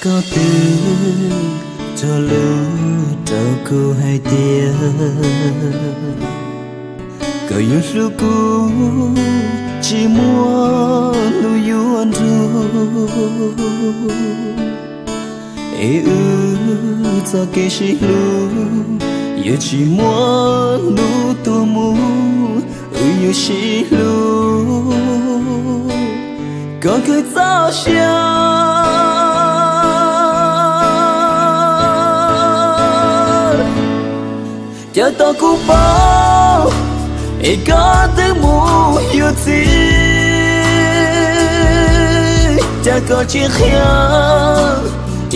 Koj twb cog lus rau kuv hais tias koj yuav hlub kuv, tsis muaj hnub yuav nrug. Es wb txoj kev sib hlub yuav tsis muaj hnub tuag mus, wb yuav sib hlub kom kawg txoj sia. Cas tau kuv paub es koj twb mus yuav txiv, cas koj tsis qhia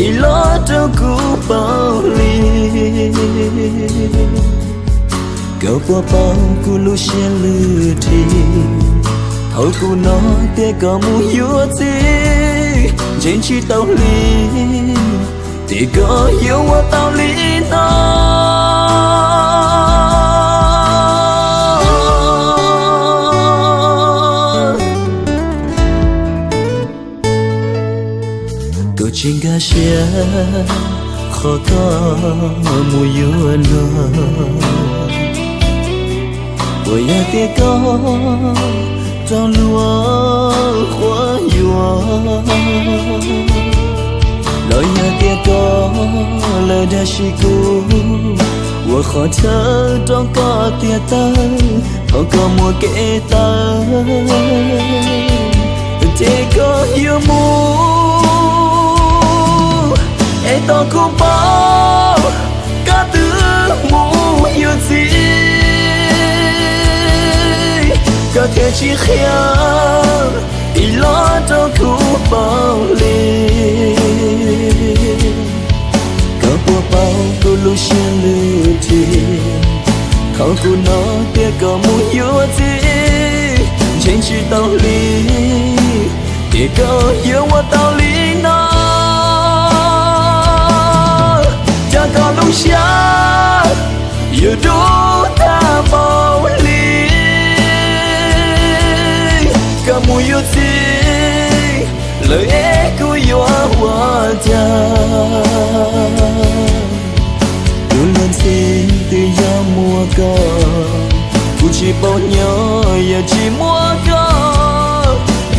ib los rau kuv paub li. Koj puas paub kuv lub siab lwj dhi thaum kuv hnov tias koj mus yuav txiv, ntseeg tsis tau li, ces koj yuav ua tau li no. Kuv tsis nkag siab qhov koj mus yuav luag. Puas yog tias koj raug luag quab yuam, los yog tias koj lawv dag sim kuv, ua qhov chaw rau koj tiag tawg thaum koj muaj kev tawv, ces koj yuav mus. Es tau kuv paub koj twb mus yuav txiv, koj thiaj tsis qhia ib los rau kuv paub li. Koj puas paub kuv lub siab lwj dhi thaum kuv hnov tias koj mus yuav txiv, ntseeg tsis tau li, ces koj yuav ua tau li no. Cas koj lub siab yuav dub tag npaum li, koj mus yuav txiv lawm es kuv yuav ua cas? Kuv luag ntxhi twb yog muaj koj, kuv tsis paub nyob yog tsis muaj koj.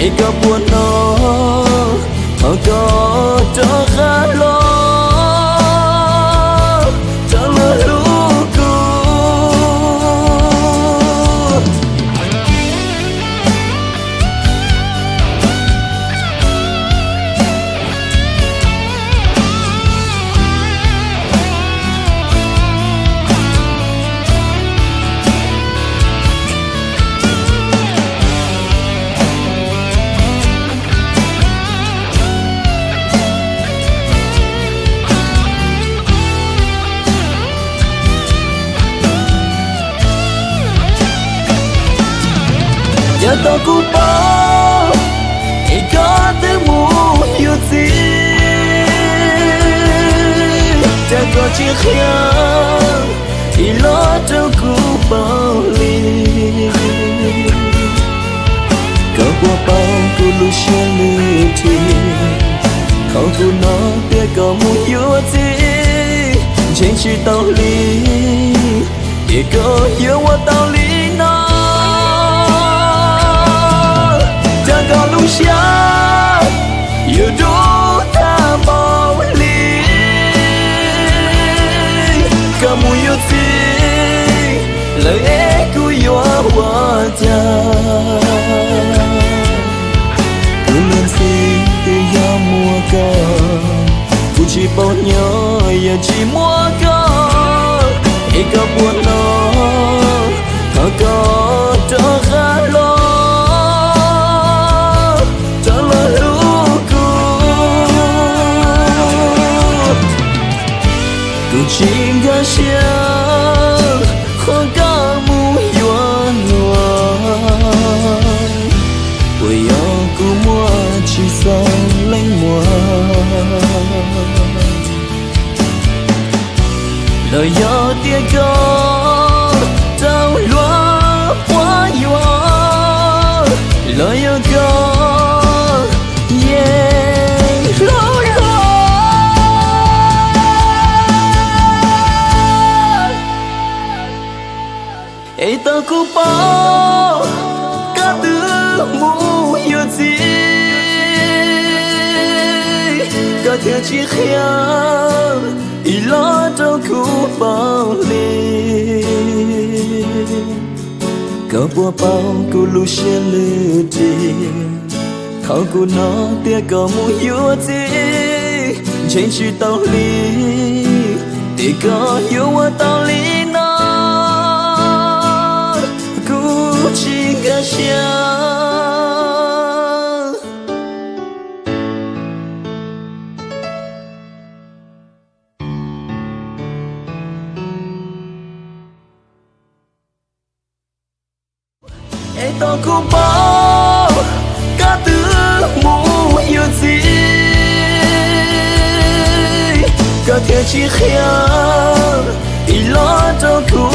Es koj puas hnov thaum koj rov qab los, rov los hlub kuv? Yog tau kuv paub es koj twb mus yuav txiv, cas koj tsis qhia ib los rau kuv paub li. Koj puas paub kuv lub siab lwj dhi thaum kuv hnov tias koj mus yuav txiv, ntseeg tsis tau li, ces koj yuav ua tau li no. Cas koj lub siab yuav dub tag npaum li, koj mus yuav txiv lawm es kuv yuav ua cas? Kuv luag ntxhi twb yog muaj koj, kuv tsis paub nyob yog tsis muaj koj. Es koj puas hnov thaum koj rov qab los, rov los hlub kuv? Kuv tsis nkag siab qhov koj mus yuav luag, puas yog kuv muaj tsis txog leej muag? Los yog tias koj raug luag quab yuam, los yog koj yeej hlob hlob? Es tau kuv paub koj twb mus yuav txiv, koj thiaj tsis qhia ib los rau kuv paub li. Koj puas paub kuv lub siab lwj ris, thaum kuv hnov tias koj mus yuav txiv, ntseeg tsis tau li, es koj yuav ua tau li no, kuv tsis nkag siab. Es tau kuv paub koj twb mus yuav txiv, koj thiaj tsis qhia ib los rau kuv